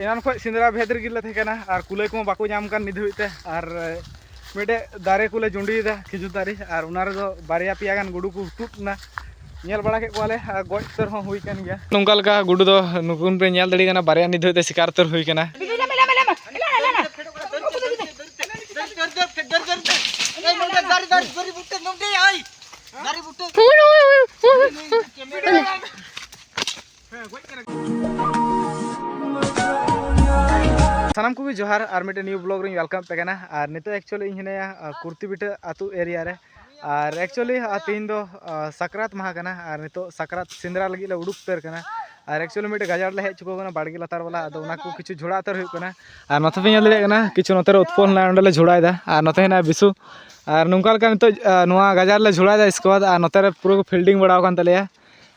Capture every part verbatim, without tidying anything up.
ᱮᱱᱟᱱ ᱠᱷᱚᱱ ᱥᱮᱸᱫᱽᱨᱟ ᱵᱷᱮᱫ ᱨᱮᱜᱮ ᱞᱮ ᱛᱟᱦᱮᱸ ᱠᱟᱱᱟ ᱟᱨ ᱠᱩᱞᱟᱹᱭ ᱠᱚᱦᱚᱸ ᱵᱟᱠᱚ ᱧᱟᱢ ᱠᱟᱱ ᱱᱤᱛ ᱫᱷᱟᱹᱵᱤᱡ ᱛᱮ᱾ ᱟᱨ ᱢᱤᱫᱴᱮᱡ ᱫᱟᱨᱮ ᱠᱚᱞᱮ ᱡᱩᱸᱰᱤᱭᱮᱫᱟ, ᱠᱷᱤᱡᱩᱨ ᱫᱟᱨᱮ, ᱟᱨ ᱚᱱᱟ ᱨᱮᱫᱚ ᱵᱟᱨᱭᱟ ᱯᱮᱭᱟ ᱜᱟᱱ ᱜᱩᱰᱩ ᱠᱚ ᱛᱩᱫ ᱮᱱᱟ᱾ ᱧᱮᱞ ᱵᱟᱲᱟ ᱠᱮᱫ ᱠᱚᱣᱟᱞᱮ ᱟᱨ ᱜᱚᱡ ᱩᱛᱟᱹᱨ ᱦᱚᱸ ᱦᱩᱭ ᱠᱟᱱ ᱜᱮᱭᱟ᱾ ᱱᱚᱝᱠᱟ ᱞᱮᱠᱟ ᱜᱩᱰᱩ ᱫᱚ ᱱᱩᱠᱩ ᱯᱮ ᱧᱮᱞ ᱫᱟᱲᱮᱭᱟᱜ ᱠᱟᱱᱟ, ᱵᱟᱨᱭᱟ ᱱᱤᱛ ᱫᱷᱟᱹᱵᱤᱡ ᱛᱮ ᱥᱤᱠᱟᱨ ᱩᱛᱟᱹᱨ ᱦᱩᱭ ᱠᱟᱱᱟ᱾ ᱥᱟᱱᱟᱢ ᱠᱚᱜᱮ ᱡᱚᱦᱟᱨ, ᱟᱨ ᱢᱤᱫᱴᱮᱱ ᱱᱤᱭᱩ ᱵᱞᱚᱜ ᱨᱤᱧ ᱣᱮᱞᱠᱟᱢ ᱯᱮ ᱠᱟᱱᱟ᱾ ᱟᱨ ᱱᱤᱛᱚᱜ ᱮᱠᱪᱩᱭᱮᱞᱤ ᱤᱧ ᱦᱤᱱᱟᱹᱧᱟ ᱟᱨ ᱠᱩᱨᱛᱤ ᱵᱤᱴᱟᱹ ᱟᱹᱛᱩ ᱮᱨᱤᱭᱟ ᱨᱮ᱾ ᱟᱨ ᱮᱠᱪᱩᱭᱮᱞᱤ ᱛᱮᱦᱮᱧ ᱫᱚ ᱟᱨ ᱥᱟᱠᱨᱟᱛ ᱢᱟᱦᱟ ᱠᱟᱱᱟ, ᱟᱨ ᱱᱤᱛᱚᱜ ᱥᱟᱠᱨᱟᱛ ᱥᱮᱸᱫᱽᱨᱟ ᱞᱟᱹᱜᱤᱫ ᱞᱮ ᱩᱰᱩᱠ ᱩᱛᱟᱹᱨ ᱠᱟᱱᱟ᱾ ᱟᱨ ᱮᱠᱪᱩᱭᱮᱞᱤ ᱢᱤᱫᱴᱮᱱ ᱜᱟᱡᱟᱲ ᱞᱮ ᱦᱮᱡ ᱪᱩᱠᱟᱹᱣ ᱠᱟᱱᱟ ᱵᱟᱲᱜᱮ ᱞᱟᱛᱟᱨ ᱵᱟᱞᱟ, ᱟᱫᱚ ᱚᱱᱟ ᱠᱚ ᱠᱤᱪᱷᱩ ᱡᱷᱚᱲᱟ ᱩᱛᱟᱹᱨ ᱦᱩᱭᱩᱜ ᱠᱟᱱᱟ᱾ ᱟᱨ ᱱᱚᱛᱮ ᱯᱮ ᱧᱮᱞ ᱫᱟᱲᱮᱭᱟᱜ ᱠᱟᱱᱟ, ᱠᱤᱪᱷᱩ ᱱᱚᱛᱮ ᱨᱮ ᱩᱛᱯᱚᱞ ᱦᱮᱱᱟᱭ, ᱚᱸᱰᱮ ᱞᱮ ᱡᱷᱚᱲᱟᱭᱮᱫᱟ᱾ ᱟᱨ ᱱᱚᱛᱮ ᱦᱮᱱᱟᱭ ᱵᱤᱥᱩ᱾ ᱟᱨ ᱱᱚᱝᱠᱟ ᱞᱮᱠᱟ ᱱᱤᱛᱚᱜ ᱟᱨ ᱱᱚᱣᱟ ᱜᱟᱡᱟᱲ ᱞᱮ ᱡᱷᱚᱲᱟᱭᱮᱫᱟ, ᱤᱥᱠᱮ ᱵᱟᱫᱽ ᱟᱨ ᱱᱚᱛᱮ ᱨᱮ ᱯᱩᱨᱟᱹ ᱠᱚ ᱯᱷᱤᱞᱰᱤᱝ ᱵᱟᱲᱟᱣ ᱟᱠᱟᱱ ᱛᱟᱞᱮᱭᱟ᱾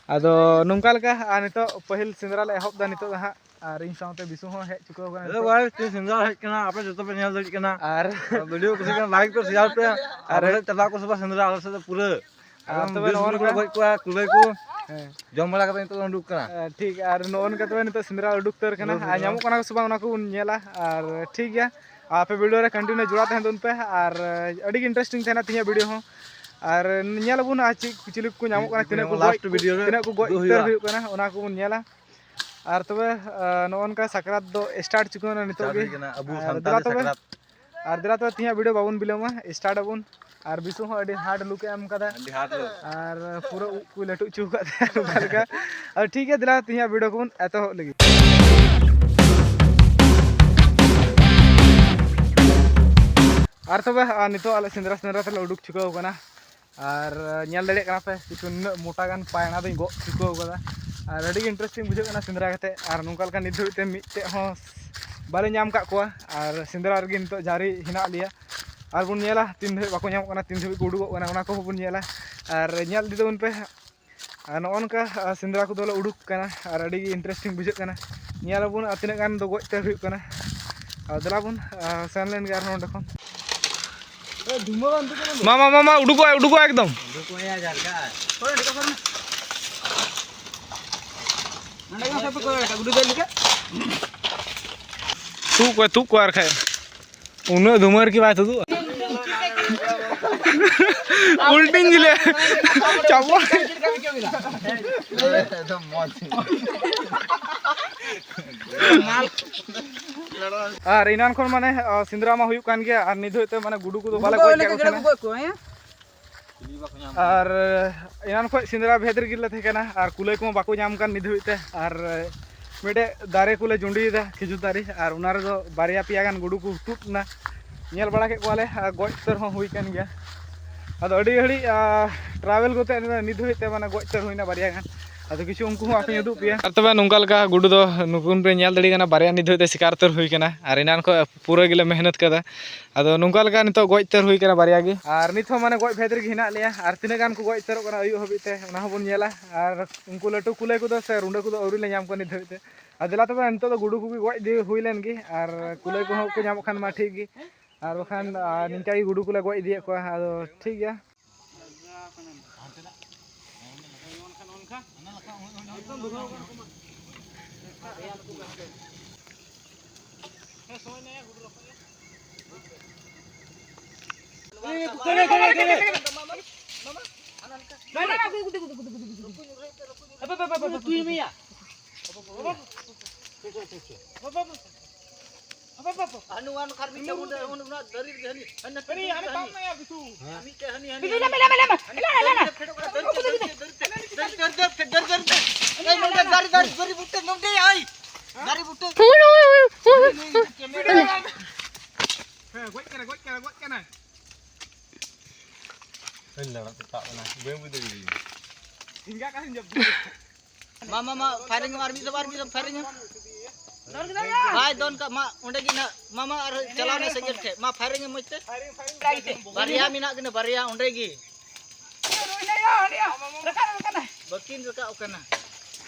ᱟᱫᱚ ᱱᱚᱝᱠᱟ ᱞᱮᱠᱟ ᱟᱨ ᱱᱤᱛᱚᱜ ᱯᱟᱹᱦᱤᱞ ᱥᱮᱸᱫᱽᱨᱟ ᱞᱮ ᱮᱦᱚᱵ ᱮᱫᱟ ᱱᱤᱛᱚᱜ ᱫᱚ ᱦᱟᱸᱜ᱾ ᱟᱨ ᱤᱧ ᱥᱟᱶᱛᱮ ᱵᱤᱥᱩ ᱦᱚᱸ ᱦᱮᱡ ᱪᱩᱠᱟᱹᱣ ᱠᱟᱱᱟ ᱦᱮᱞᱳ ᱱᱤᱛᱚᱜ᱾ ᱜᱟᱭᱥ, ᱛᱮᱦᱮᱧ ᱥᱮᱸᱫᱽᱨᱟ ᱦᱮᱡ ᱠᱟᱱᱟ, ᱟᱯᱮ ᱡᱚᱛᱚ ᱯᱮ ᱧᱮᱞ ᱫᱟᱲᱮᱭᱟᱜ ᱠᱟᱱᱟ᱾ ᱟᱨ ᱟᱨ ᱵᱷᱤᱰᱤᱭᱳ ᱠᱩᱥᱤ ᱠᱟᱱᱟ ᱞᱟᱭᱤᱠ ᱯᱮ, ᱥᱮᱭᱟᱨ ᱯᱮ᱾ ᱟᱨ ᱟᱨ ᱟᱞᱮ ᱪᱟᱞᱟᱣ ᱠᱚ ᱥᱮ ᱵᱟᱝ ᱥᱮᱸᱫᱽᱨᱟ, ᱟᱞᱮ ᱥᱮᱫ ᱫᱚ ᱯᱩᱨᱟᱹ ᱟᱨ ᱮᱠᱫᱚᱢ ᱛᱚᱵᱮ ᱵᱤᱨ ᱱᱚᱜᱼᱚ ᱵᱩᱨᱩ ᱠᱚ ᱱᱚᱝᱠᱟ ᱜᱚᱡ ᱠᱚᱣᱟ ᱠᱩᱞᱟᱹᱭ ᱠᱚ᱾ ᱦᱮᱸ᱾ ᱡᱚᱢ ᱵᱟᱲᱟ ᱠᱟᱛᱮ ᱱᱤᱛᱚᱜ ᱫᱚ ᱩᱰᱩᱠ ᱠᱟᱱᱟ᱾ ᱟᱨ ᱴᱷᱤᱠ, ᱟᱨ ᱱᱚᱜᱼᱚ ᱱᱚᱝᱠᱟ ᱛᱚᱵᱮ ᱱᱤᱛᱚᱜ ᱥᱮᱸᱫᱽᱨᱟ ᱩᱰᱩᱠ ᱩᱛᱟᱹᱨ ᱠᱟᱱᱟ᱾ ᱩᱰᱩᱠ ᱟᱨ ᱩᱛᱟᱹᱨ ᱧᱟᱢᱚᱜ ᱠᱟᱱᱟ ᱠᱚ ᱥᱮ ᱵᱟᱝ ᱚᱱᱟ ᱠᱚᱵᱚᱱ ᱧᱮᱞᱟ᱾ ᱟᱨ ᱴᱷᱤᱠ ᱜᱮᱭᱟ, ᱟᱯᱮ ᱵᱷᱤᱰᱤᱭᱳ ᱨᱮ ᱠᱚᱱᱴᱤᱱᱤᱭᱩ ᱡᱚᱲᱟᱣ ᱛᱟᱦᱮᱱ ᱛᱟᱵᱚᱱ ᱯᱮ᱾ ᱟᱨ ᱟᱹᱰᱤ ᱜᱮ ᱤᱱᱴᱟᱨᱮᱥᱴᱤᱝ ᱛᱟᱦᱮᱱᱟ ᱛᱮᱦᱮᱧᱟᱜ ᱵᱷᱤᱰᱤᱭᱳ ᱦᱚᱸ᱾ ᱟᱨ ᱧᱮᱞ ᱟᱵᱚᱱ ᱟᱨ ᱪᱮᱫ ᱠᱚ ᱪᱤᱞᱤ ᱠᱚ ᱧᱟᱢᱚᱜ ᱠᱟᱱᱟ, ᱛᱤᱱᱟᱹᱜ ᱠᱚ ᱜᱚᱡ, ᱞᱟᱥᱴ ᱵᱷᱤᱰᱤᱭᱳ ᱨᱮ ᱛᱤᱱᱟᱹᱜ ᱠᱚ ᱜᱚᱡ ᱩᱫᱩᱜ ᱩᱛᱟᱹᱨ ᱦᱩᱭᱩᱜᱼᱟ᱾ ᱦᱩᱭᱩᱜ ᱠᱟᱱᱟ, ᱚᱱᱟ ᱠᱚᱵᱚᱱ ᱧᱮᱞᱟ᱾ ᱟᱨ ᱛᱚᱵᱮ ᱟᱨ ᱱᱚᱜᱼᱚ ᱱᱚᱝᱠᱟ ᱥᱟᱠᱨᱟᱛ ᱫᱚ ᱥᱴᱟᱨᱴ ᱪᱩᱠᱟᱹᱣ ᱮᱱᱟ ᱱᱤᱛᱚᱜ ᱥᱴᱟᱨᱴ ᱜᱮ᱾ ᱦᱩᱭ ᱠᱟᱱᱟ ᱟᱵᱚ ᱟᱨ ᱥᱟᱱᱛᱟᱲ ᱫᱮᱞᱟ ᱛᱚᱵᱮ, ᱥᱟᱠᱨᱟᱛ᱾ ᱟᱨ ᱫᱮᱞᱟ ᱛᱚᱵᱮ ᱛᱮᱦᱮᱧᱟᱜ ᱵᱷᱤᱰᱤᱭᱳ ᱵᱟᱵᱚᱱ ᱵᱤᱞᱚᱢᱟ, ᱥᱴᱟᱨᱴ ᱟᱵᱚᱱ᱾ ᱟᱨ ᱵᱤᱥᱩ ᱦᱚᱸ ᱟᱹᱰᱤ ᱦᱟᱨᱰ ᱞᱩᱠ ᱮ ᱮᱢ ᱠᱟᱫᱟ᱾ ᱟᱹᱰᱤ ᱦᱟᱨᱰ ᱞᱩᱠ᱾ ᱟᱨ ᱯᱩᱨᱟᱹ ᱩᱵ ᱠᱚ ᱞᱟᱹᱴᱩ ᱦᱚᱪᱚ ᱟᱠᱟᱫ ᱛᱟᱭᱟ ᱚᱱᱠᱟ ᱞᱮᱠᱟ᱾ ᱟᱨ ᱴᱷᱤᱠ ᱜᱮᱭᱟ, ᱫᱮᱞᱟ ᱛᱮᱦᱮᱧᱟᱜ ᱵᱷᱤᱰᱤᱭᱳ ᱠᱚᱵᱚᱱ ᱮᱛᱚᱦᱚᱵ ᱞᱟᱹᱜᱤᱫ᱾ ᱟᱨ ᱛᱚᱵᱮ ᱟᱨ ᱱᱤᱛᱚᱜ ᱟᱞᱮ ᱥᱮᱸᱫᱽᱨᱟ ᱥᱮᱸᱫᱽᱨᱟ ᱛᱮᱞᱮ ᱩᱰᱩᱠ ᱪᱩᱠᱟᱹᱣ ᱠᱟᱱᱟ᱾ ᱟᱨ ᱧᱮᱞ ᱫᱟᱲᱮᱭᱟᱜ ᱠᱟᱱᱟ ᱯᱮ ᱠᱤᱪᱷᱩ ᱱᱩᱱᱟᱹᱜ ᱢᱚᱴᱟ ᱜᱟᱱ ᱯᱟᱭᱲᱟ ᱫᱚᱧ ᱜᱚᱜ ᱪᱩᱠᱟᱹᱣ ᱠᱟᱫᱟ᱾ ᱟᱨ ᱟᱹᱰᱤ ᱜᱮ ᱤᱱᱴᱟᱨᱮᱥᱴᱤᱝ ᱵᱩᱡᱷᱟᱹᱜ ᱠᱟᱱᱟ ᱥᱮᱸᱫᱽᱨᱟ ᱠᱟᱛᱮ᱾ ᱟᱨ ᱱᱚᱝᱠᱟ ᱞᱮᱠᱟ ᱱᱤᱛ ᱫᱷᱟᱹᱵᱤᱡ ᱛᱮ ᱢᱤᱫᱴᱮᱡ ᱦᱚᱸ ᱵᱟᱞᱮ ᱧᱟᱢ ᱠᱟᱜ ᱠᱚᱣᱟ᱾ ᱟᱨ ᱥᱮᱸᱫᱽᱨᱟ ᱨᱮᱜᱮ ᱱᱤᱛᱚᱜ ᱡᱟᱹᱨᱤ ᱦᱮᱱᱟᱜ ᱞᱮᱭᱟ᱾ ᱟᱨ ᱵᱚᱱ ᱧᱮᱞᱟ ᱛᱤᱱ ᱫᱷᱟᱹᱵᱤᱡ ᱵᱟᱠᱚ ᱧᱟᱢᱚᱜ ᱠᱟᱱᱟ, ᱛᱤᱱ ᱫᱷᱟᱹᱵᱤᱡ ᱠᱚ ᱩᱰᱩᱠᱚᱜ ᱠᱟᱱᱟ, ᱚᱱᱟ ᱠᱚᱦᱚᱸ ᱵᱚᱱ ᱧᱮᱞᱟ᱾ ᱟᱨ ᱧᱮᱞ ᱤᱫᱤ ᱛᱟᱵᱚᱱ ᱯᱮ᱾ ᱟᱨ ᱱᱚᱜᱼᱚ ᱱᱚᱝᱠᱟ ᱟᱨ ᱥᱮᱸᱫᱽᱨᱟ ᱠᱚᱫᱚ ᱞᱮ ᱩᱰᱩᱠ ᱠᱟᱱᱟ ᱟᱨ ᱟᱹᱰᱤ ᱜᱮ ᱤᱱᱴᱟᱨᱮᱥᱴᱤᱝ ᱵᱩᱡᱷᱟᱹᱜ ᱠᱟᱱᱟ᱾ ᱧᱮᱞ ᱟᱵᱚᱱ ᱟᱨ ᱛᱤᱱᱟᱹᱜ ᱜᱟᱱ ᱫᱚ ᱜᱚᱡ ᱩᱛᱟᱹᱨ ᱦᱩᱭᱩᱜ ᱠᱟᱱᱟ᱾ ᱟᱨ ᱫᱮᱞᱟ ᱵᱚᱱ ᱟᱨ ᱥᱮᱱ ᱞᱮᱱ ᱜᱮ ᱟᱨᱦᱚᱸ ᱱᱚᱸᱰᱮ ᱠᱷᱚᱱ᱾ ᱢᱟ, ᱢᱟ, ᱢᱟ, ᱢᱟ, ᱩᱰᱩᱠᱚᱜᱼᱟ, ᱩᱰᱩᱠᱚᱜᱼᱟ ᱮᱠᱫᱚᱢ᱾ ᱱᱚᱸᱰᱮ ᱜᱮ ᱢᱟᱥᱮ ᱯᱮ ᱠᱚᱭᱚᱜ ᱠᱟᱜ, ᱜᱩᱰᱩ ᱫᱟᱨᱮ ᱞᱮᱠᱟ᱾ ᱛᱩᱫ ᱠᱚᱣᱟᱭ, ᱛᱩᱫ ᱠᱚᱣᱟᱭ ᱟᱨ ᱠᱷᱟᱡ᱾ ᱩᱱᱟᱹᱜ ᱫᱷᱩᱢᱟᱹ ᱨᱮᱠᱤ ᱵᱟᱭ ᱛᱩᱫᱩᱜᱼᱟ? ᱩᱞᱴᱤᱧ ᱜᱮᱞᱮ ᱪᱟᱵᱟ᱾ ᱟᱨ ᱮᱱᱟᱱ ᱠᱷᱚᱱ ᱢᱟᱱᱮ, ᱟ, ᱥᱮᱸᱫᱽᱨᱟ ᱢᱟ ᱦᱩᱭᱩᱜ ᱠᱟᱱ ᱜᱮᱭᱟ, ᱟᱨ ᱱᱤᱛ ᱫᱷᱟᱹᱵᱤᱡ ᱛᱮ ᱢᱟᱱᱮ ᱜᱩᱰᱩ ᱠᱚᱫᱚ ᱵᱟᱞᱮ ᱜᱚᱡ ᱠᱟᱜ ᱠᱚ ᱛᱟᱦᱮᱱᱟ᱾ ᱟᱨ ᱮᱱᱟᱱ ᱠᱷᱚᱱ ᱥᱮᱸᱫᱽᱨᱟ ᱵᱷᱮᱫ ᱨᱮᱜᱮ ᱞᱮ ᱛᱟᱦᱮᱸ ᱠᱟᱱᱟ, ᱟᱨ ᱠᱩᱞᱟᱹᱭ ᱠᱚᱦᱚᱸ ᱵᱟᱠᱚ ᱧᱟᱢ ᱠᱟᱱ ᱱᱤᱛ ᱫᱷᱟᱹᱵᱤᱡ ᱛᱮ᱾ ᱟᱨ ᱢᱤᱫᱴᱮᱡ ᱫᱟᱨᱮ ᱠᱚᱞᱮ ᱡᱩᱸᱰᱤᱭᱮᱫᱟ, ᱠᱷᱤᱡᱩᱨ ᱫᱟᱨᱮ, ᱟᱨ ᱚᱱᱟ ᱨᱮᱫᱚ ᱵᱟᱨᱭᱟ ᱯᱮᱭᱟ ᱜᱟᱱ ᱜᱩᱰᱩ ᱠᱚ ᱛᱩᱫ ᱮᱱᱟ, ᱧᱮᱞ ᱵᱟᱲᱟ ᱠᱮᱫ ᱠᱚᱣᱟᱞᱮ, ᱟᱨ ᱜᱚᱡ ᱩᱛᱟᱹᱨ ᱦᱚᱸ ᱦᱩᱭ ᱠᱟᱱ ᱜᱮᱭᱟ᱾ ᱟᱫᱚ ᱟᱹᱰᱤ ᱜᱷᱟᱹᱲᱤᱡ, ᱟ, ᱴᱨᱟᱵᱷᱮᱞ ᱠᱟᱛᱮ ᱱᱤᱛ ᱫᱷᱟᱹᱵᱤᱡ ᱛᱮ ᱢᱟᱱᱮ ᱜᱚᱡ ᱩᱛᱟᱹᱨ ᱦᱩᱭᱱᱟ ᱵᱟᱨᱭᱟ ᱜᱟᱱ᱾ ᱟᱫᱚ ᱠᱤᱪᱷᱩ ᱩᱱᱠᱩ ᱦᱚᱸ ᱟᱯᱮᱧ ᱩᱫᱩᱜ ᱯᱮᱭᱟ᱾ ᱟᱨ ᱛᱚᱵᱮ ᱱᱚᱝᱠᱟ ᱞᱮᱠᱟ ᱜᱩᱰᱩ ᱫᱚ ᱱᱩᱠᱩ ᱯᱮ ᱧᱮᱞ ᱫᱟᱲᱮᱭᱟᱜ ᱠᱟᱱᱟ, ᱵᱟᱨᱭᱟ ᱱᱤᱛ ᱫᱷᱟᱹᱵᱤᱡ ᱛᱮ ᱥᱤᱠᱟᱨ ᱩᱛᱟᱹᱨ ᱦᱩᱭ ᱠᱟᱱᱟ, ᱟᱨ ᱮᱱᱟᱱ ᱠᱷᱚᱱ ᱯᱩᱨᱟᱹ ᱜᱮᱞᱮ ᱢᱮᱦᱱᱚᱛ ᱠᱟᱫᱟ᱾ ᱟᱫᱚ ᱱᱚᱝᱠᱟ ᱞᱮᱠᱟ ᱱᱤᱛᱚᱜ ᱜᱚᱡ ᱩᱛᱟᱹᱨ ᱦᱩᱭ ᱠᱟᱱᱟ ᱵᱟᱨᱭᱟ ᱜᱮ, ᱟᱨ ᱱᱤᱛ ᱦᱚᱸ ᱢᱟᱱᱮ ᱜᱚᱡ ᱵᱷᱮᱫ ᱨᱮᱜᱮ ᱦᱮᱱᱟᱜ ᱞᱮᱭᱟ, ᱟᱨ ᱛᱤᱱᱟᱹᱜ ᱜᱟᱱ ᱠᱚ ᱜᱚᱡ ᱩᱛᱟᱹᱨᱚᱜ ᱠᱟᱱᱟ ᱟᱹᱭᱩᱵ ᱦᱟᱹᱵᱤᱡ ᱛᱮ, ᱚᱱᱟ ᱦᱚᱸᱵᱚᱱ ᱧᱮᱞᱟ᱾ ᱟᱨ ᱩᱱᱠᱩ ᱞᱟᱹᱴᱩ ᱠᱩᱞᱟᱹᱭ ᱠᱚᱫᱚ ᱥᱮ ᱨᱩᱸᱰᱟᱹ ᱠᱚᱫᱚ ᱟᱹᱣᱨᱤ ᱞᱮ ᱧᱟᱢ ᱠᱚᱣᱟ ᱱᱤᱛ ᱫᱷᱟᱹᱵᱤᱡ ᱛᱮ᱾ ᱟᱨ ᱫᱮᱞᱟ ᱛᱚᱵᱮ ᱱᱤᱛᱚᱜ ᱫᱚ ᱜᱩᱰᱩ ᱠᱚᱜᱮ ᱜᱚᱡ ᱤᱫᱤ ᱦᱩᱭ ᱞᱮᱱ ᱜᱮ, ᱟᱨ ᱠᱩᱞᱟᱹᱭ ᱠᱚᱦᱚᱸ ᱠᱚ ᱧᱟᱢᱚᱜ ᱠᱷᱟᱱ ᱢᱟ ᱴᱷᱤᱠ ᱜᱮ, ᱟᱨ ᱵᱟᱠᱷᱟᱱ, ᱟᱨ ᱱᱤᱝᱠᱟ ᱜᱮ ᱜᱩᱰᱩ ᱠᱚᱞᱮ ᱜᱚᱡ ᱤᱫᱤᱭᱮᱫ ᱠᱚᱣᱟ᱾ ᱟᱫᱚ ᱴᱷᱤᱠ ᱜᱮᱭᱟ᱾ ᱦᱟᱹᱱᱩ ᱟᱱ ᱠᱷᱟᱨ ᱢᱤᱫᱴᱮᱱ ᱩᱱ, ᱩᱱ, ᱚᱱᱟ ᱫᱟᱨᱮ ᱨᱮᱜᱮ ᱦᱟᱹᱱᱤ, ᱦᱟᱹᱱᱤ, ᱦᱟᱹᱱᱤ, ᱦᱟᱹᱱᱤ, ᱦᱟᱹᱱᱤ, ᱦᱟᱹᱱᱤ, ᱦᱟᱹᱱᱤ, ᱦᱟᱹᱱᱤ, ᱦᱟᱹᱱᱤ, ᱯᱷᱮᱰᱚᱜ ᱠᱟᱱᱟ, ᱫᱟᱨᱮ, ᱫᱟᱨᱮ, ᱫᱟᱨᱮ, ᱫᱟᱨᱮ, ᱫᱟᱨᱮ, ᱫᱟᱨᱮ, ᱫᱟᱨᱮ, ᱫᱟᱨᱮ, ᱫᱟᱨᱮ, ᱫᱟᱨᱮ, ᱫᱟᱨᱮ, ᱫᱟᱨᱮ, ᱫᱟᱨᱮ, ᱫᱟᱨᱮ, ᱫᱟᱨᱮ ᱵᱩᱴᱟᱹ ᱱᱚᱰᱮ ᱟᱭ, ᱫᱟᱨᱮ ᱵᱩᱴᱟᱹ᱾ ᱦᱮᱸ, ᱜᱚᱡ ᱠᱟᱱᱟ, ᱜᱚᱡ ᱠᱟᱱᱟ, ᱜᱚᱡ ᱠᱟᱱᱟ᱾ ᱦᱟᱹᱱ ᱞᱟᱲᱟ ᱛᱮ ᱛᱟᱵ ᱮᱱᱟ, ᱵᱟᱹᱧ ᱵᱩᱡᱽ ᱫᱟᱲᱮᱭᱟᱫᱟ᱾ ᱴᱷᱮᱸᱜᱟ ᱠᱟᱹᱦᱤᱧ ᱡᱚᱵ ᱢᱟ, ᱢᱟ, ᱢᱟ, firing ᱟᱨ ᱢᱤᱫ ᱫᱚᱢ, ᱟᱨ ᱢᱤᱫ ᱫᱚᱢ firing ᱟᱢ᱾ ᱵᱟᱭ ᱫᱚᱱ ᱠᱟᱜ ᱢᱟ, ᱚᱸᱰᱮ ᱜᱮ ᱱᱟᱜ, ᱢᱟ, ᱢᱟ, ᱟᱨ ᱪᱟᱞᱟᱣ ᱱᱟ ᱥᱮᱸᱜᱮᱞ ᱴᱷᱮᱡ᱾ ᱢᱟ, firing ᱮᱢ ᱢᱚᱡᱽ ᱛᱮ᱾ ᱵᱟᱨᱭᱟ ᱢᱮᱱᱟᱜ ᱠᱤᱱᱟ, ᱵᱟᱨᱭᱟ ᱚᱸᱰᱮ ᱜᱮ᱾ ᱵᱟᱹᱠᱤᱱ ᱨᱟᱠᱟᱵ ᱠᱟᱱᱟ᱾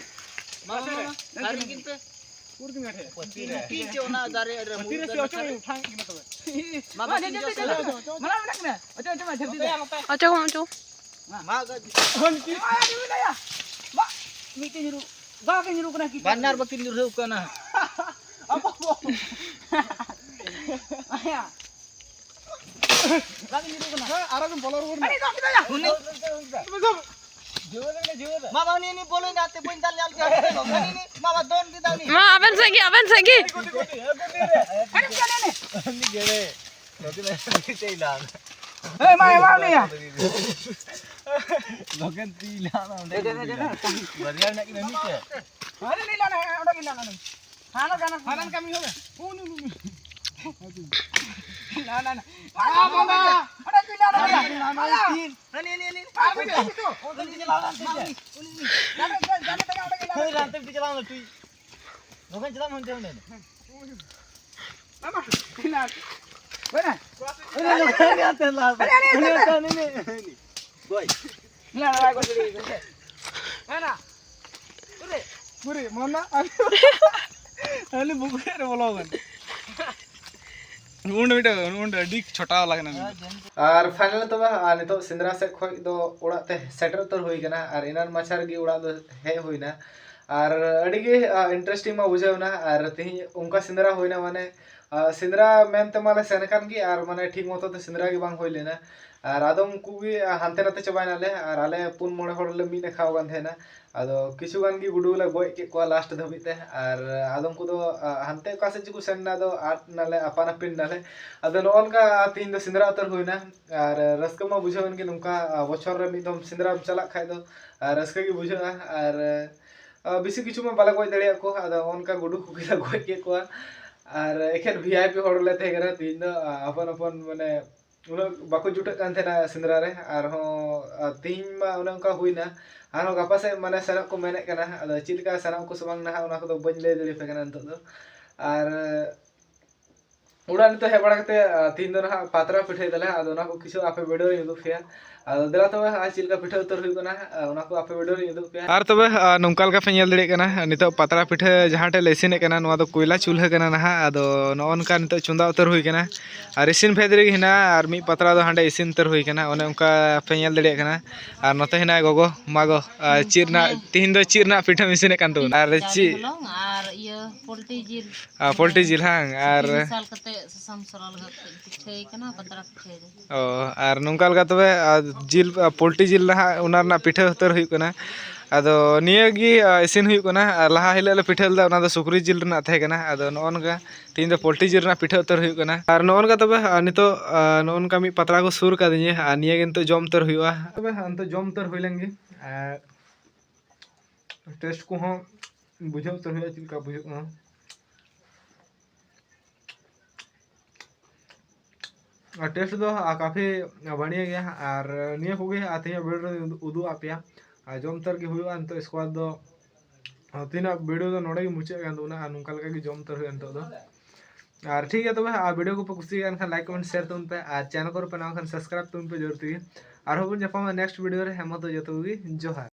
ᱢᱟ, ᱢᱟ, ᱢᱟ, ᱢᱟ, firing ᱠᱤᱱ ᱯᱮ᱾ ᱯᱤᱱ ᱪᱮ ᱚᱱᱟ ᱫᱟᱨᱮ ᱨᱮ ᱢᱩᱨᱩᱫ ᱫᱟᱨᱮ ᱠᱷᱟᱱ᱾ ᱢᱟ, ᱵᱟᱹᱠᱤᱱ ᱡᱚᱥ ᱠᱟᱱᱟ᱾ ᱚᱪᱚᱜ ᱢᱮ, ᱚᱪᱚᱜ᱾ ᱢᱟ, ᱜᱟᱡ᱾ ᱢᱤᱫᱴᱮᱱ ᱧᱩᱨᱩ, ᱵᱟᱨ ᱠᱤᱱ ᱧᱩᱨᱩ ᱠᱟᱱᱟ ᱠᱤ? ᱵᱟᱱᱟᱨ ᱵᱟᱹᱠᱤᱱ ᱧᱩᱨᱦᱟᱹᱣ ᱠᱟᱱᱟ᱾ ᱟᱵᱚ, ᱟᱵᱚ᱾ ᱟᱨᱚ ᱵᱤᱱ ᱵᱚᱞᱚ ᱨᱩᱣᱟᱹᱲ ᱮᱱᱟ᱾ ᱩᱱᱤ ᱢᱟ, ᱢᱟ, ᱩᱱᱤ, ᱩᱱᱤ ᱵᱚᱞᱚᱭ ᱱᱟ, ᱛᱮ ᱵᱟᱹᱧ ᱫᱟᱞ ᱧᱟᱢ ᱠᱮᱭᱟ᱾ ᱩᱱᱤ, ᱩᱱᱤ, ᱢᱟ, ᱢᱟ, ᱫᱚᱱ ᱠᱮᱫᱟ ᱩᱱᱤ᱾ ᱢᱟ, ᱟᱵᱮᱱ ᱥᱮᱫ ᱜᱮ, ᱟᱵᱮᱱ ᱥᱮᱫ ᱜᱮ᱾ ᱩᱱᱤ ᱜᱮ᱾ ᱮ, ᱢᱟ, ᱮᱢᱟ ᱩᱱᱤᱭᱟ᱾ ᱞᱚᱜᱮᱱ ᱛᱤ ᱞᱟᱦᱟ ᱚᱸᱰᱮ᱾ ᱵᱟᱨᱭᱟ ᱢᱮᱱᱟᱜ ᱠᱤᱱᱟ ᱢᱤᱫᱴᱮᱡ᱾ ᱦᱟᱱᱮ ᱞᱟᱹᱭ ᱞᱟᱱᱟ, ᱚᱸᱰᱮ ᱜᱮ ᱞᱟᱱᱟ᱾ ᱦᱟᱱᱟ ᱠᱟᱹᱢᱤ ᱦᱚᱸ᱾ ᱱᱟ, ᱱᱟ, ᱱᱟ᱾ ᱟᱨ ᱵᱟᱝ ᱵᱟᱝ᱾ ᱚᱸᱰᱮ ᱜᱮ ᱞᱟᱱᱟ᱾ ᱦᱟᱱᱮ, ᱦᱟᱱᱮ, ᱦᱟᱱᱮ᱾ ᱟᱨ ᱢᱤᱫᱴᱮᱡ ᱜᱮ ᱛᱚ᱾ ᱩᱱᱤ ᱜᱮ ᱪᱟᱞᱟᱣ ᱞᱮᱱ ᱛᱤᱧ᱾ ᱩᱱᱤ, ᱩᱱᱤ᱾ ᱡᱟᱱᱮ, ᱡᱟᱱᱮ ᱛᱮᱜᱮ ᱚᱸᱰᱮ ᱜᱮ ᱞᱟᱱᱟ᱾ ᱦᱳᱭ, ᱨᱟᱱᱛᱮ ᱢᱤᱫᱴᱮᱡ ᱪᱟᱞᱟᱣ ᱞᱮᱱᱟ ᱴᱩᱭ᱾ ᱞᱚᱜᱮᱱ ᱪᱟᱞᱟᱜ ᱢᱮ ᱚᱱᱛᱮ ᱚᱸᱰᱮ᱾ ᱢᱟᱢᱟ, ᱦᱮᱱᱟ᱾ ᱦᱮᱱᱟ᱾ ᱦᱮᱱᱟ, ᱦᱮᱱᱟ, ᱦᱮᱱᱟ᱾ ᱦᱮᱱᱟ, ᱦᱮᱱᱟ, ᱦᱮᱱᱟ᱾ ᱦᱮᱱᱟ, ᱦᱮᱱᱟ, ᱦᱮᱱᱟ᱾ ᱜᱚᱭ᱾ ᱦᱮᱱᱟ, ᱦᱮᱱᱟ, ᱦᱮᱱᱟ᱾ ᱦᱮᱱᱟ᱾ ᱩᱨᱮ᱾ ᱩᱨᱮ, ᱢᱟᱢᱟ, ᱟᱞᱮ ᱵᱩᱠᱩ ᱨᱮ ᱵᱚᱞᱚ ᱠᱟᱱᱟ᱾ ᱩᱱ ᱢᱤᱫᱴᱟᱝ, ᱩᱱ ᱟᱹᱰᱤ ᱪᱷᱚᱴᱟ ᱵᱟᱞᱟ ᱠᱟᱱᱟ᱾ ᱟᱨ final ᱛᱚᱵᱮ, ᱟᱨ ᱱᱤᱛᱚᱜ ᱥᱮᱸᱫᱽᱨᱟ ᱥᱮᱫ ᱠᱷᱚᱡ ᱫᱚ ᱚᱲᱟᱜ ᱛᱮ ᱥᱮᱴᱮᱨ ᱩᱛᱟᱹᱨ ᱦᱩᱭ ᱠᱟᱱᱟ᱾ ᱟᱨ ᱮᱱᱟᱱ ᱢᱟᱪᱷᱟ ᱨᱮᱜᱮ ᱚᱲᱟᱜ ᱫᱚ ᱦᱮᱡ ᱦᱩᱭᱱᱟ᱾ ᱟᱨ ᱟᱹᱰᱤ ᱜᱮ, ᱟ, interesting ᱢᱟ ᱵᱩᱡᱷᱟᱹᱣ ᱮᱱᱟ᱾ ᱟᱨ ᱛᱮᱦᱮᱧ ᱚᱱᱠᱟ ᱥᱮᱸᱫᱽᱨᱟ ᱦᱩᱭᱱᱟ, ᱢᱟᱱᱮ, ᱟ, ᱥᱮᱸᱫᱽᱨᱟ ᱢᱮᱱ ᱛᱮ ᱢᱟᱞᱮ ᱥᱮᱱ ᱟᱠᱟᱱ ᱜᱮ, ᱟᱨ ᱢᱟᱱᱮ ᱴᱷᱤᱠ ᱢᱚᱛᱚ ᱛᱮ ᱥᱮᱸᱫᱽᱨᱟ ᱜᱮ ᱵᱟᱝ ᱦᱩᱭ ᱞᱮᱱᱟ᱾ ᱟᱨ ᱟᱫᱚᱢ ᱠᱚᱜᱮ, ᱟ, ᱦᱟᱱᱛᱮ ᱱᱟᱛᱮ ᱪᱟᱵᱟᱭ ᱱᱟᱞᱮ, ᱟᱨ ᱟᱞᱮ ᱯᱩᱱ ᱢᱚᱬᱮ ᱦᱚᱲ ᱞᱮ ᱢᱤᱫ ᱱᱟᱠᱷᱟᱣ ᱠᱟᱱ ᱛᱟᱦᱮᱱᱟ᱾ ᱟᱫᱚ ᱠᱤᱪᱷᱩ ᱜᱟᱱ ᱜᱮ ᱜᱩᱰᱩ ᱞᱮ ᱜᱚᱡ ᱠᱮᱫ ᱠᱚᱣᱟ last ᱫᱷᱟᱹᱵᱤᱡ ᱛᱮ, ᱟᱨ ᱟᱫᱚᱢ ᱠᱚᱫᱚ, ᱟ, ᱦᱟᱱᱛᱮ ᱚᱠᱟ ᱥᱮᱫ ᱪᱚᱠᱚ ᱥᱮᱱ ᱮᱱᱟ, ᱟᱫᱚ ᱟᱫ ᱱᱟᱞᱮ, ᱟᱯᱟᱱ ᱟᱹᱯᱤᱱ ᱱᱟᱞᱮ᱾ ᱟᱫᱚ ᱱᱚᱜᱼᱚ ᱱᱚᱝᱠᱟ ᱛᱮᱦᱮᱧ ᱫᱚ ᱥᱮᱸᱫᱽᱨᱟ ᱩᱛᱟᱹᱨ ᱦᱩᱭᱱᱟ, ᱟᱨ ᱨᱟᱹᱥᱠᱟᱹ ᱢᱟ ᱵᱩᱡᱷᱟᱹᱣ ᱮᱱ ᱜᱮ, ᱱᱚᱝᱠᱟ, ᱟ, ᱵᱚᱪᱷᱚᱨ ᱨᱮ ᱢᱤᱫ ᱫᱚᱢ ᱥᱮᱸᱫᱽᱨᱟᱢ ᱪᱟᱞᱟᱜ ᱠᱷᱟᱡ ᱫᱚ, ᱟ, ᱨᱟᱹᱥᱠᱟᱹ ᱜᱮ ᱵᱩᱡᱷᱟᱹᱜᱼᱟ᱾ ᱟᱨ, ᱟ, ᱵᱮᱥᱤ ᱠᱤᱪᱷᱩ ᱢᱟ ᱵᱟᱞᱮ ᱜᱚᱡ ᱫᱟᱲᱮᱭᱟᱜ ᱠᱚᱣᱟ, ᱟᱫᱚ ᱚᱱᱠᱟ ᱜᱩᱰᱩ ᱠᱚᱜᱮ ᱞᱮ ᱜᱚᱡ ᱠᱮᱫ ᱠᱚᱣᱟ᱾ ᱟᱨ ᱮᱠᱷᱮᱱ V I P ᱦᱚᱲ ᱞᱮ ᱛᱟᱦᱮᱸ ᱠᱟᱱᱟ ᱛᱮᱦᱮᱧ ᱫᱚ, ᱟ, ᱟᱯᱟᱱ ᱟᱯᱟᱱ ᱢᱟᱱᱮ ᱩᱱᱟᱹᱜ ᱵᱟᱠᱚ ᱡᱩᱴᱟᱹᱜ ᱠᱟᱱ ᱛᱟᱦᱮᱱᱟ ᱥᱮᱸᱫᱽᱨᱟ ᱨᱮ᱾ ᱟᱨᱦᱚᱸ, ᱟ, ᱛᱮᱦᱮᱧ ᱢᱟ ᱚᱱᱮ ᱚᱱᱠᱟ ᱦᱩᱭᱱᱟ, ᱟᱨᱦᱚᱸ ᱜᱟᱯᱟ ᱥᱮᱫ ᱢᱟᱱᱮ ᱥᱮᱱᱚᱜ ᱠᱚ ᱢᱮᱱᱮᱫ ᱠᱟᱱᱟ᱾ ᱟᱫᱚ ᱪᱮᱫ ᱞᱮᱠᱟ ᱥᱮᱱᱚᱜ ᱠᱚ ᱥᱮ ᱵᱟᱝ ᱱᱟᱦᱟᱜ, ᱚᱱᱟ ᱠᱚᱫᱚ ᱵᱟᱹᱧ ᱞᱟᱹᱭ ᱫᱟᱲᱮᱭᱟᱯᱮ ᱠᱟᱱᱟ ᱱᱤᱛᱚᱜ ᱫᱚ᱾ ᱟᱨ ᱚᱲᱟᱜ ᱱᱤᱛᱚᱜ ᱦᱮᱡ ᱵᱟᱲᱟ ᱠᱟᱛᱮ, ᱟ, ᱛᱤᱦᱤᱧ ᱫᱚ ᱱᱟᱦᱟᱜ ᱯᱟᱛᱲᱟ ᱯᱤᱴᱷᱟᱹᱭ ᱫᱟᱞᱮ, ᱟᱫᱚ ᱚᱱᱟ ᱠᱚ ᱠᱤᱪᱷᱩ ᱟᱯᱮ video ᱨᱮᱧ ᱩᱫᱩᱜ ᱯᱮᱭᱟ᱾ ᱟᱫᱚ ᱫᱮᱞᱟ ᱛᱚᱵᱮ, ᱟᱨ ᱪᱮᱫ ᱞᱮᱠᱟ ᱯᱤᱴᱷᱟᱹ ᱩᱛᱟᱹᱨ ᱦᱩᱭᱩᱜ ᱠᱟᱱᱟ, ᱟ, ᱚᱱᱟ ᱠᱚ ᱟᱯᱮ video ᱨᱮᱧ ᱩᱫᱩᱜ ᱯᱮᱭᱟ᱾ ᱟᱨ ᱛᱚᱵᱮ, ᱟ, ᱱᱚᱝᱠᱟ ᱞᱮᱠᱟ ᱯᱮ ᱧᱮᱞ ᱫᱟᱲᱮᱭᱟᱜ ᱠᱟᱱᱟ, ᱱᱤᱛᱚᱜ ᱯᱟᱛᱲᱟ ᱯᱤᱴᱷᱟᱹ ᱡᱟᱦᱟᱸ ᱴᱷᱮᱡ ᱞᱮ ᱤᱥᱤᱱᱮᱫ ᱠᱟᱱᱟ, ᱱᱚᱣᱟ ᱫᱚ ᱠᱚᱭᱞᱟ ᱪᱩᱞᱦᱟᱹ ᱠᱟᱱᱟ ᱱᱟᱦᱟᱜ᱾ ᱟᱫᱚ ᱱᱚᱜᱼᱚ ᱱᱚᱝᱠᱟ ᱱᱤᱛᱚᱜ ᱪᱚᱸᱫᱟ ᱩᱛᱟᱹᱨ ᱦᱩᱭ ᱠᱟᱱᱟ, ᱟᱨ ᱤᱥᱤᱱ ᱯᱷᱮᱫ ᱨᱮᱜᱮ ᱦᱮᱱᱟᱜᱼᱟ, ᱟᱨ ᱢᱤᱫ ᱯᱟᱛᱲᱟ ᱫᱚ ᱦᱟᱸᱰᱮ ᱤᱥᱤᱱ ᱩᱛᱟᱹᱨ ᱦᱩᱭ ᱠᱟᱱᱟ᱾ ᱚᱱᱮ ᱚᱱᱠᱟ ᱯᱮ ᱧᱮᱞ ᱫᱟᱲᱮᱭᱟᱜ ᱠᱟᱱᱟ᱾ ᱟᱨ ᱱᱚᱛᱮ ᱦᱮᱱᱟᱭ ᱜᱚᱜᱚ᱾ ᱢᱟ ᱜᱚ, ᱟᱨ ᱪᱮᱫ ᱨᱮᱱᱟᱜ, ᱛᱤᱦᱤᱧ ᱫᱚ ᱪᱮᱫ ᱨᱮᱱᱟᱜ ᱯᱤᱴᱷᱟᱹᱢ ᱤᱥᱤᱱᱮᱫ ᱠᱟᱱ ᱛᱟᱵᱚᱱᱟ? ᱟᱨ ᱪᱟᱣᱞᱮ ᱪᱮᱫ? ᱦᱚᱞᱚᱝ ᱟᱨ ᱤᱭᱟᱹ ᱯᱳᱞᱴᱤ ᱡᱤᱞ᱾ ᱟᱨ ᱯᱳᱞᱴᱤ ᱡᱤᱞ, ᱦᱟᱝ? ᱟᱨ ᱢᱮᱥᱟᱞ ᱠᱟᱛᱮ ᱥᱟᱥᱟᱝ ᱢᱚᱥᱞᱟ ᱞᱟᱜᱟᱣ ᱠᱟᱛᱮ ᱯᱤᱴᱷᱟᱹᱭ ᱠᱟᱱᱟ, ᱯᱟᱛᱲᱟ ᱯᱤᱴᱷᱟᱹᱭ ᱫᱟᱹᱧ᱾ ᱚ, ᱟᱨ ᱱᱚᱝᱠᱟ ᱞᱮᱠᱟ ᱛᱚᱵᱮ, ᱟᱨ ᱡᱤᱞ, ᱟᱨ ᱯᱳᱞᱴᱤ ᱡᱤᱞ ᱱᱟᱦᱟᱜ ᱚᱱᱟ ᱨᱮᱱᱟᱜ ᱯᱤᱴᱷᱟᱹ ᱩᱛᱟᱹᱨ ᱦᱩᱭᱩᱜ ᱠᱟᱱᱟ᱾ ᱟᱫᱚ ᱱᱤᱭᱟᱹ ᱜᱮ, ᱟᱨ, ᱤᱥᱤᱱ ᱦᱩᱭᱩᱜ ᱠᱟᱱᱟ᱾ ᱟᱨ ᱞᱟᱦᱟ ᱦᱤᱞᱳᱜ ᱞᱮ ᱯᱤᱴᱷᱟᱹ ᱞᱮᱫᱟ, ᱚᱱᱟ ᱫᱚ ᱥᱩᱠᱨᱤ ᱡᱤᱞ ᱨᱮᱱᱟᱜ ᱛᱟᱦᱮᱸ ᱠᱟᱱᱟ᱾ ᱟᱫᱚ ᱱᱚᱜᱼᱚ ᱱᱚᱝᱠᱟ ᱛᱮᱦᱮᱧ ᱫᱚ ᱯᱳᱞᱴᱤ ᱡᱤᱞ ᱨᱮᱱᱟᱜ ᱯᱤᱴᱷᱟᱹ ᱩᱛᱟᱹᱨ ᱦᱩᱭᱩᱜ ᱠᱟᱱᱟ᱾ ᱟᱨ ᱱᱚᱜᱼᱚ ᱱᱚᱝᱠᱟ ᱛᱚᱵᱮ, ᱟᱨ, ᱱᱤᱛᱚᱜ, ᱟᱨ, ᱱᱚᱜᱼᱚ ᱱᱚᱝᱠᱟ ᱢᱤᱫ ᱯᱟᱛᱲᱟ ᱠᱚ ᱥᱩᱨ ᱠᱟᱫᱤᱧᱟ, ᱟᱨ ᱱᱤᱭᱟᱹ ᱜᱮ ᱱᱤᱛᱚᱜ ᱡᱚᱢ ᱩᱛᱟᱹᱨ ᱦᱩᱭᱩᱜᱼᱟ᱾ ᱛᱚᱵᱮ ᱱᱤᱛᱚᱜ ᱡᱚᱢ ᱩᱛᱟᱹᱨ ᱦᱩᱭ ᱞᱮᱱ ᱜᱮ, ᱟᱨ ᱴᱮᱥᱴ ᱠᱚᱦᱚᱸ ᱵᱩᱡᱷᱟᱹᱣ ᱩᱛᱟᱹᱨ ᱦᱩᱭᱩᱜᱼᱟ ᱪᱮᱫ ᱞᱮᱠᱟ ᱵᱩᱡᱷᱟᱹᱜ ᱠᱟᱱᱟ᱾ ᱟᱨ ᱴᱮᱥᱴ ᱫᱚ, ᱟᱨ, ᱠᱟᱯᱷᱤ ᱵᱟᱹᱲᱤᱭᱟ ᱜᱮᱭᱟ᱾ ᱟᱨ ᱱᱤᱭᱟᱹ ᱠᱚᱜᱮ ᱟᱨ ᱛᱮᱦᱮᱧᱟᱜ ᱵᱷᱤᱰᱤᱭᱳ ᱨᱮ ᱩᱫᱩᱜ ᱟᱫ ᱯᱮᱭᱟ᱾ ᱟᱨ ᱡᱚᱢ ᱩᱛᱟᱹᱨ ᱜᱮ ᱦᱩᱭᱩᱜᱼᱟ ᱱᱤᱛᱚᱜ ᱥᱠᱚᱣᱟᱰ ᱫᱚ᱾ ᱟᱨ ᱛᱮᱦᱮᱧᱟᱜ ᱵᱷᱤᱰᱤᱭᱳ ᱫᱚ ᱱᱚᱰᱮ ᱜᱮ ᱢᱩᱪᱟᱹᱫ ᱠᱟᱱ ᱛᱟᱵᱚᱱᱟ᱾ ᱟᱨ ᱱᱚᱝᱠᱟ ᱞᱮᱠᱟ ᱜᱮ ᱡᱚᱢ ᱩᱛᱟᱹᱨ ᱦᱩᱭᱩᱜᱼᱟ ᱱᱤᱛᱚᱜ ᱫᱚ᱾ ᱟᱨ ᱴᱷᱤᱠ ᱜᱮᱭᱟ ᱛᱚᱵᱮ, ᱟᱨ ᱵᱷᱤᱰᱤᱭᱳ ᱠᱚᱯᱮ ᱠᱩᱥᱤᱭᱟᱜ ᱠᱟᱱ ᱠᱷᱟᱱ ᱞᱟᱭᱤᱠ, ᱠᱚᱢᱮᱱᱴ, ᱥᱮᱭᱟᱨ ᱛᱟᱵᱚᱱ ᱯᱮ᱾ ᱟᱨ ᱪᱮᱱᱮᱞ ᱠᱚᱨᱮ ᱯᱮ ᱱᱟᱣᱟ ᱠᱷᱟᱱ ᱥᱟᱵᱥᱠᱨᱟᱭᱤᱵ ᱛᱟᱵᱚᱱ ᱯᱮ ᱡᱳᱨ ᱛᱮᱜᱮ᱾ ᱟᱨᱦᱚᱸ ᱵᱚᱱ ᱧᱟᱯᱟᱢᱟ ᱱᱮᱠᱥᱴ ᱵᱷᱤᱰᱤᱭᱳ ᱨᱮ᱾ ᱦᱮᱸ ᱢᱟ ᱛᱚ ᱡᱚᱛᱚ ᱠᱚᱜᱮ ᱡᱚᱦᱟᱨ᱾